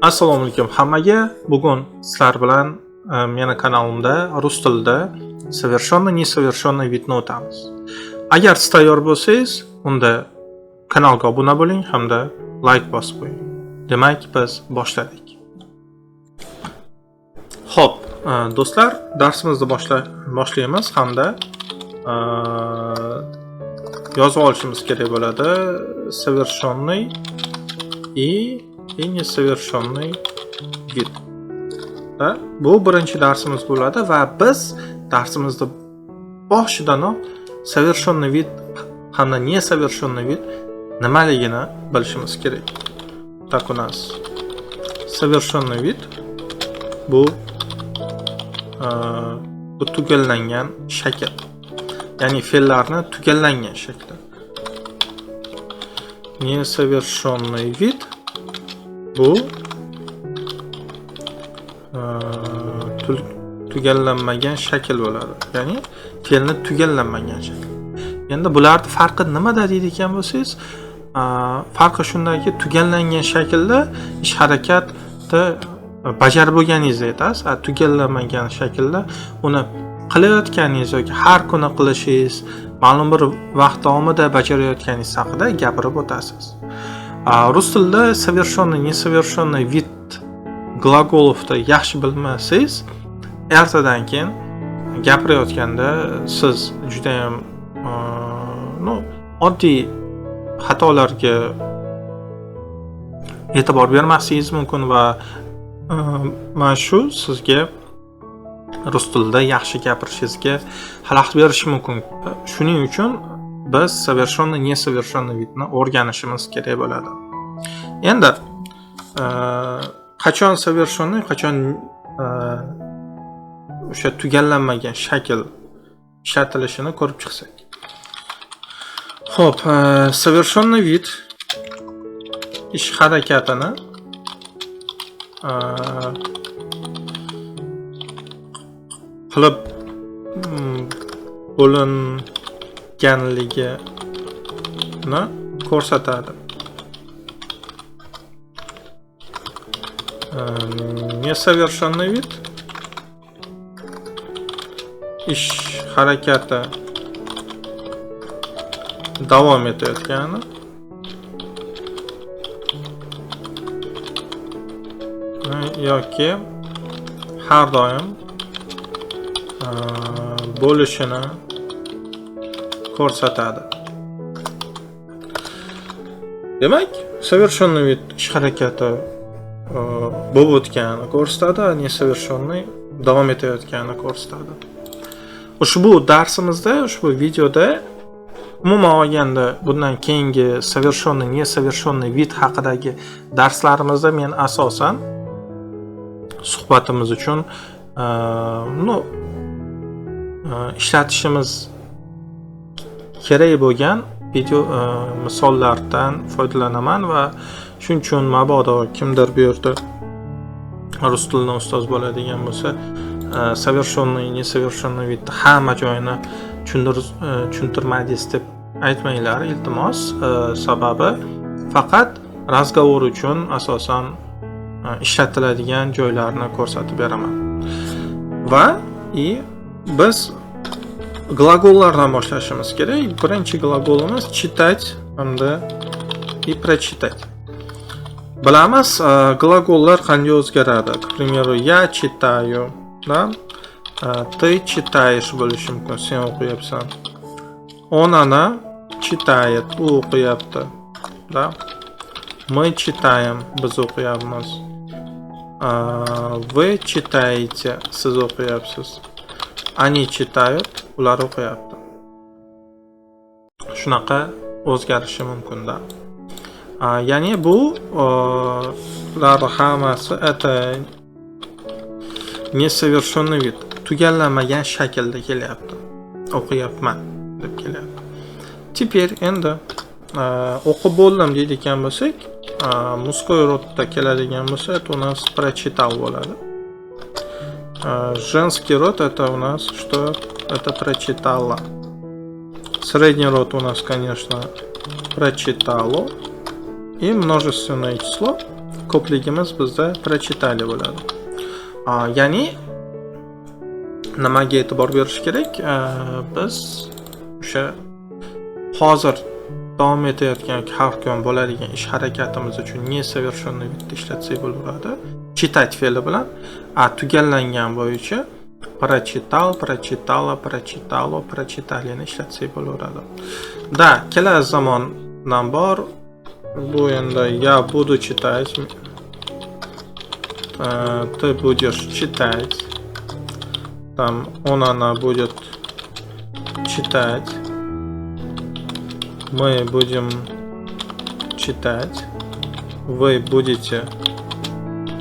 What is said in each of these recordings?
Assalomu alaykum hammaga. Bugun sizlar bilan meni kanalimda rus tilida совершенно несовершенный вид ni o'tamiz. Agar siz tayyor bo'lsangiz, unda kanalga obuna bo'ling hamda like bosib qo'ying. Demak, biz boshladik. Xo'p, do'stlar, darsimizni boshlaymiz hamda yozib olishimiz kerak bo'ladi. Совершенный и несовершенный вид. Да? Bu birinchi darsimiz bo'ladi va biz darsimizni boshidanoq совершенный вид hamda несовершенный вид nimaligini bilishimiz kerak. Так, у нас совершенный вид bu tugallangan shakl. Ya'ni fe'llarni tugallangan shakli. Несовершенный вид bu tugallanmagan shakl bo'ladi. Ya'ni fe'lni tugallanmagan shakl. Endi bularning farqi nimada deydigan bo'lsangiz, farqi shundaki, tugallangan shaklda ish harakatni bajarib bo'lganingizni aytasiz, tugallanmagan shaklda uni qilayotganingiz yoki har kuni qilishingiz, ma'lum bir vaqt davomida bajarayotganingiz haqida gapirib o'tasiz. Rus tilida совершенный, несовершенный вид глаголов ni yaxshi bilmasangiz, ertadan keyin gapirayotganda siz juda ham ну, oddiy xatolarga e'tibor bermasligingiz mumkin va mana shu sizga rus tilida yaxshi gapirishingizga xalaqit berishi mumkin. Shuning uchun biz совершенный, несовершенный вид ni o'rganishimiz kerak bo'ladi. Endi qachon совершенный, qachon o'sha tugallanmagan shakl ishlatilishini ko'rib chiqsak. Xo'p, совершенный вид ish harakatini qilib bo'linganligini ko'rsatadi. Несовершенный вид ish harakati davom etayotgani yoki har doim bo'lishini ko'rsatadi. Demak, совершенный вид ish harakati bo'lib o'tganini ko'rsatadi, несовершенный davom etayotganini ko'rsatadi. Ushbu darsimizda, ushbu videoda umuman olganda bundan keyingi совершенный, несовершенный вид haqidagi darslarimizda men asosan suhbatimiz uchun ну, ishlatishimiz kerak bo'lgan video misollardan foydalanaman va shuning uchun mabodo kimdir bu yerda rus tilidan ustoz bo'ladigan bo'lsa, совершенный, несовершенный вид hamma joyini tushuntirmadingiz deb aytmanglar, iltimos. Sababi faqat разговор uchun asosan ishlatiladigan joylarni ko'rsatib beraman. Va biz глагол lardan boshlashimiz kerak. Birinchi глагол imiz читать hamda и прочитать. Bilamiz, глагол lar qanday o'zgaradi. К примеру, я читаю, да? Ты читаешь bo'lishi mumkin, sen o'qiyapsan. Он, она читает, u o'qiyapti, да? Мы читаем, biz o'qiyapmiz. Вы читаете, siz o'qiyapsiz. Они читают, ular o'qiyapti. Shunaqa o'zgarishi mumkin-da. Ya'ni bu ular hammasi это несовершенный вид, tugallanmagan shaklda kelyapti. O'qiyapman deb kelyapti. Теперь endi o'qib bo'ldim deydigan bo'lsak, мужской род da keladigan bo'lsa, это у нас прочитал bo'ladi. Женский род это у нас что? Это прочитала. Средний род у нас, конечно, прочитало. И множественное число Ko'pligimiz bizda прочитали bo'ladi. Ya'ni nimaga e'tibor berish kerak? Biz o'sha hozir davom etayotgan yoki har kun bo'ladigan ish harakatimiz uchun несовершенный вид ishlatsak bo'laveradi. Читать fe'li bilan, a tugallangan bo'yicha прочитал, прочитала, прочитало, прочитали ni ishlatsak bo'laveradi. Da, kelasi zamondan bor. Bu endi я буду читать, ты будешь читать, там он, она будет читать, мы будем читать, вы будете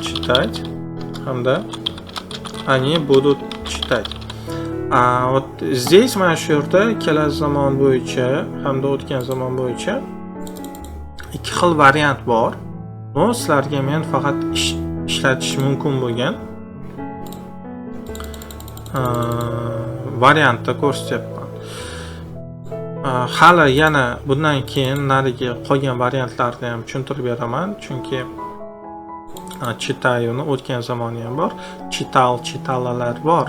читать, hamda они будут читать. А вот здесь mana shu yerda kelasi zamon bo'yicha hamda o'tgan zamon bo'yicha ikki xil variant bor. Но sizlarga men faqat ishlatish mumkin bo'lgan variantda ko'rsatyapman. Hali yana bundan keyin narigi qolgan variantlarni ham tushuntirib beraman, chunki читаю ni o'tgan zamoni ham bor, читал, читалаlar bor.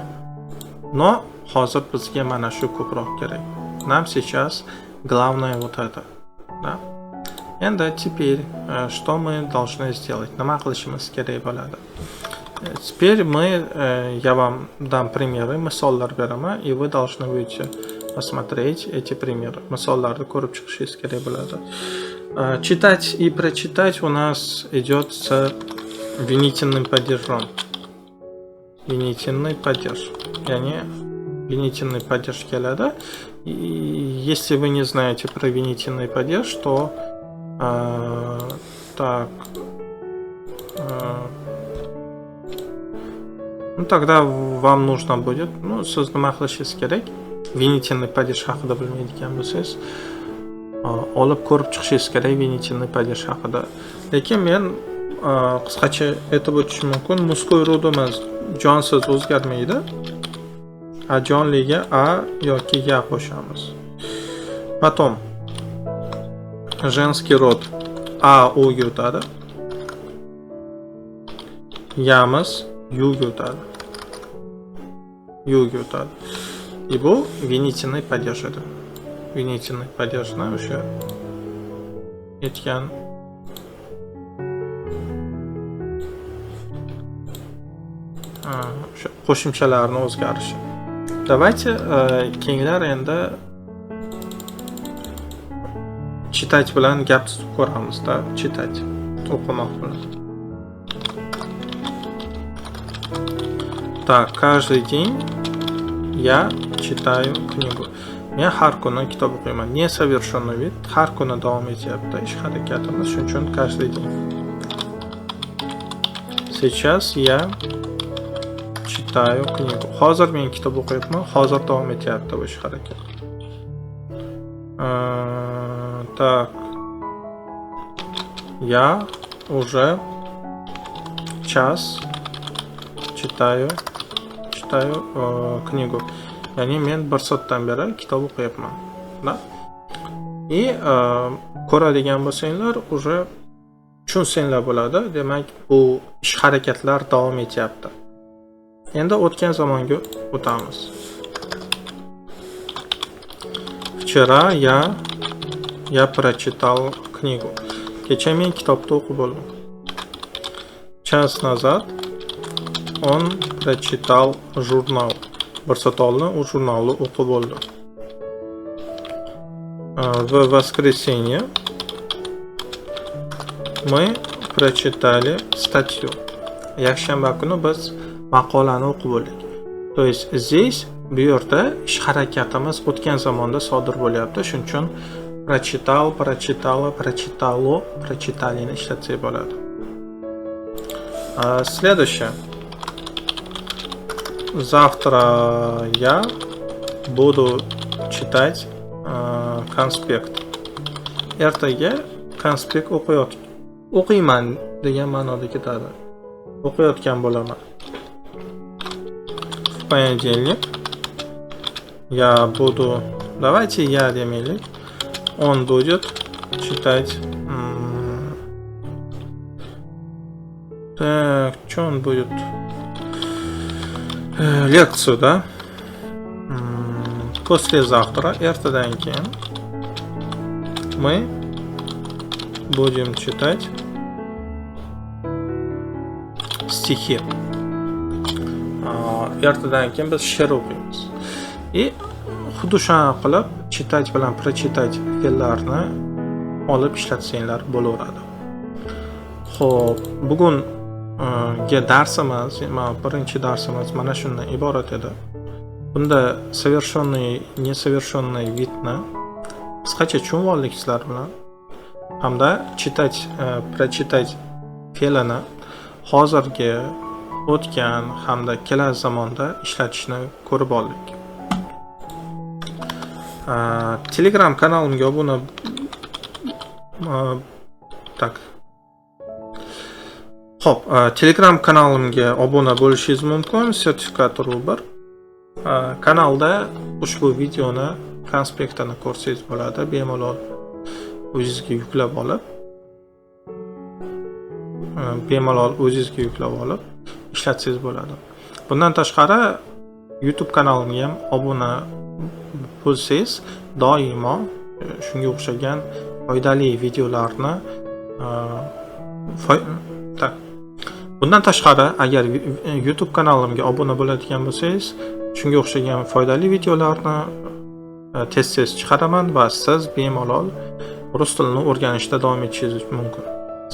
Но hozir bizga mana shu ko'proq kerak. Нам сейчас главное вот это, да? Endi теперь что мы должны сделать? Nima qilishimiz kerak bo'ladi? Теперь я вам дам примеры, misollar beraman, и вы должны будете посмотреть эти примеры. Misollarni ko'rib chiqishingiz kerak bo'ladi. Читать и прочитать у нас идет с винительным падежом. Винительный падеж. Ya'ni винительный падеж keladi. И если вы не знаете про винительный падеж, то так, ну, тогда вам нужно будет, ну, siz nima qilishingiz kerak? Винительный падеж haqida bilmaydigan bo'lsangiz, olib ko'rib chiqishingiz kerak винительный падеж haqida. Lekin men qisqacha aytib o'tishim mumkin. Мужской род imiz jonsiz o'zgarmaydi. A jonliga a yoki ya qo'shamiz. Потом женский род a u ga o'tadi. Yamiz yu ga o'tadi. Yu ga o'tadi. И bu винительный падеж edi. Винительный падеж ni o'sha aytgan o'sha qo'shimchalarni o'zgarishi. Давайте keyinlar endi читать bilan gap tutib ko'ramiz-da, читать o'qimoq bilan. Так, каждый день я читаю книгу. Men har kuni kitob o'qiyman. Несовершенный вид har kuni davom etyapti ish harakatimiz, shuning uchun каждый день. Сейчас я читаю книгу. Hozir men kitob o'qiyapman, hozir davom etyapti bu ish harakat. Так. Я уже час читаю книгу. Ya'ni men bir soatdan beri kitob o'qiyapman. Da? И ko'radigan bo'lsanglar, уже tushunsanglar bo'ladi. Demak, bu ish harakatlar davom etyapti. Endi o'tgan zamonga o'tamiz. Вчера я прочитал книгу. Kecha men kitobni o'qib bo'ldim. Час назад он прочитал журнал. Bir soat oldin u jurnalni o'qib bo'ldi. В воскресенье мы прочитали статью. Yakshanba kuni biz maqolani o'qib bo'ldik. То есть здесь bu yerda ish harakatimiz o'tgan zamonda sodir bo'lyapti. Shuning uchun прочитал, прочитала, прочитало, прочитали ni ishlatsak bo'ladi. Следующее. Завтра я буду читать конспект. Ertaga konspekt o'qiyman degan ma'noda ketadi. O'qiyotgan bo'laman. В понедельник я буду, давайте я demaylik. Он будет читать Так, что он будет? Лекцию, да? Послезавтра, ertadan keyin, мы будем читать стихи. Ertadan keyin biz she'r o'qiymiz. И xuddi shunaqa qilib читать bilan прочитать fe'llarini olib ishlatsanglar bo'laveradi. Xo'p, bugungi darsimiz, mana birinchi darsimiz mana shundan iborat edi. Bunda совершенный, несовершенный вид ni qisqacha tushunib oldik sizlar bilan. Hamda читать, прочитать fe'lini hozirgi, o'tgan hamda kelasi zamonda ishlatishni ko'rib oldik. Telegram kanalimga obuna, так. Xo'p, Telegram kanalimga obuna bo'lishingiz mumkin. Sertifikat 1. Kanalda ushbu videoni konspektini ko'rsangiz bo'ladi. Bemalol o'zingizga yuklab olib, bemalol o'zingizga yuklab olib ishlatsangiz bo'ladi. Bundan tashqari YouTube kanalimga ham obuna bo'lsangiz, doimo shunga o'xshagan foydali videolarni так. Bundan tashqari, agar YouTube kanalimga obuna bo'ladigan bo'lsangiz, shunga o'xshagan foydali videolarni tez-tez chiqaraman va siz bemalol rus tilini o'rganishda davom etishingiz mumkin.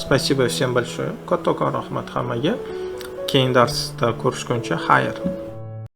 Спасибо всем большое. Kattakon rahmat hammaga. Keyingi darsda ko'rishguncha xayr.